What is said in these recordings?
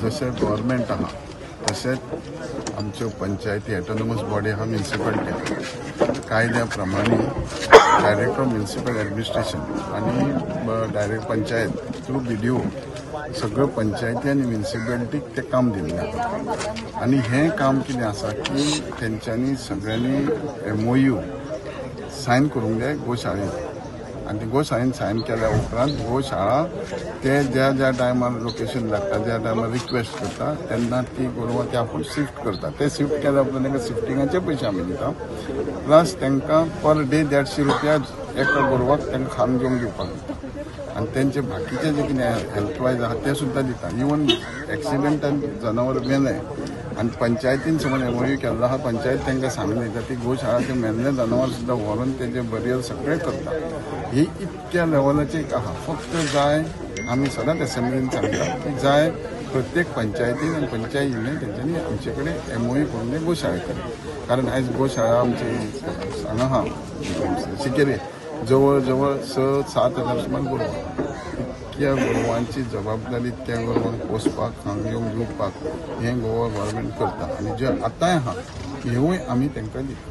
जशें गव्हर्मेंट आहा तशेंच आमच्यो पंचायती ऑटोनॉमस बॉडी आहा, म्युनिसिपालिटी आहा. कायद्या प्रमाणे डायरेक्टर ऑफ म्युनिसिपल ॲडमिनिस्ट्रेशन आनी डायरेक्ट पंचायत थ्रू बीडीओ सगळ्यो पंचायती आनी म्युनिसिपालिटीक तें काम दिल्लें आहा. आनी हें काम कितें आसा की तेंच्यांनी सगळ्यांनी एमओयू सायन करूंक जाय गोशाळेंत. आनी गोशाळेन सायन केल्या उपरांत गोशाळा ते ज्या ज्या टायमार लोकेशन लागता, ज्या टायमार रिक्वेस्ट करता तेन्ना ती गोरवां ते आपूण शिफ्ट करता. ते शिफ्ट केल्या उपरांत तांकां शिफ्टिंगाचे पयशे आमी दिता, प्लस तांकां पर डे 150 रुपया एका गोरवाक तांकां खाण जेवण दिवपाक दिता. आनी तेंचे बाकीचे जे कितें हेल्थ वायज आहा ते सुद्दां दिता. इवन एक्सिडंटान जनावर मेलें आनी पंचायतीन समज एमओयू केल्लो आहा, पंचायत तांकां सांगलें जाल्यार ती गोशाळा ते मेल्लें जनावर सुद्दां व्हरून तेजें बरियल सगळें करता. ही इतक्या लेवलाचें एक आहा. फक्त जाय आमी सदांच एसेंब्लीन सांगता की जाय प्रत्येक पंचायतीन आनी पंचायत युनियन तेंच्यांनी आमचे कडेन एमओयू करून ते गोशाळे कडेन. कारण आयज गोशाळा आमची हांगा आहा सिकेरी जवळ जवळ 6-7 हजार सुमार गोरवां. इतक्या गोरवांची जबाबदारी, इतक्या गोरवांक पोसपाक, खांक येवंक दिवपाक हें गोवा गव्हर्मेंट करता. आनी जे आतांय आहा हेवूय आमी तांकां दिता.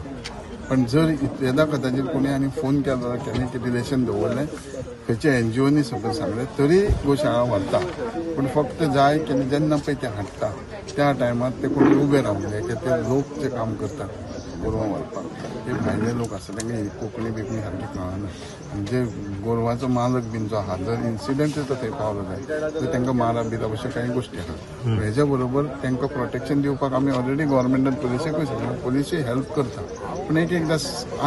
पण जर येदा कदाचित कोणी आनी फोन केलो जाल्यार केन्ना की रिलेशन दवरलें खंयच्या एनजीओनी सगळें सांगलें तरी गोशाळा व्हरता. पूण फक्त जाय की जेन्ना पळय ते हाडटा त्या टायमार ते कोणी उबे रावंक जाय की ते लोक जे काम करतात गोरवां व्हरपाक ते भायले लोक आसता, तांकां कोंकणी बिकणी सारकी कळना. आनी जे गोरवांचो मालक बीन जो आहा जर इन्सिडंट तो थंय पावलो जाय तर तांकां मारप बिरप अश्यो कांय गोश्टी आहा. हेज्या बरोबर तांकां प्रोटेक्शन दिवपाक आमी ऑलरेडी गव्हर्मेंटान पुलिसेकूय सांगला, पुलिसूय हेल्प करता. पूण एक एकदां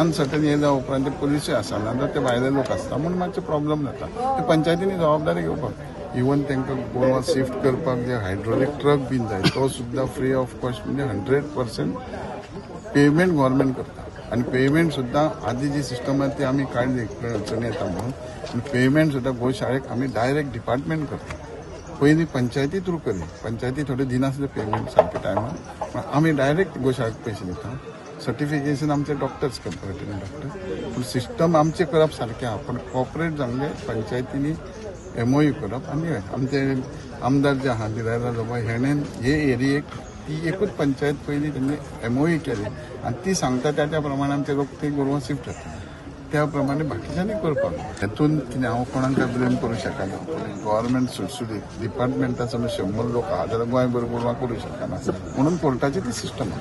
अनसर्टन येयल्या उपरांत ते पुलिसूय आसना जाल्यार ते भायले लोक आसता म्हूण मातशे प्रॉब्लम जाता. ते पंचायतींनी जबाबदारी घेवपाक. इवन तांकां गोरवां शिफ्ट करपाक जे हायड्रोलीक ट्रक बीन जाय तो सुद्दां फ्री ऑफ कॉस्ट, म्हणजे 100% पेमेंट गव्हर्मेंट करता. आनी पेमेंट सुद्दां आदी जी सिस्टम आहा ती आमी काडली अडचणी येता म्हणून. आनी पेमेंट सुद्दां गोशाळेक आमी डायरेक्ट डिपार्टमेंट करता. पयलीं पंचायती थ्रू करी, पंचायती थोड्यो दिनासले पेमेंट सारके टायमार, पूण आमी डायरेक्ट गोशाळेक पयशे दिता. सर्टिफिकेशन आमचे डॉक्टर्स करता, वेटरनरी डॉक्टर. पूण सिस्टम आमचें करप सारकें आहा, पूण कॉपरेट जावंक जाय. पंचायतींनी एमओयू करप. आनी आमचे आमदार जे आहा दिलायला लोबो हेणेन हे एरियेक ती एकूच पंचायत पयलीं तेणी एमओयू केली आनी ती सांगता त्या त्या प्रमाणे आमचे लोक ते गोरवां शिफ्ट जाता. त्या प्रमाणे बाकीच्यांनी करपाक. हेतून कितें हांव कोणाक ब्लेम करूं शकना. गव्हर्मेंट सुटसुटीत डिपार्टमेंटा समज 100 लोक आहा जाल्यार गोंयभर गोरवां करूं शकना म्हणून कोर्टाची ती सिस्टम आहा.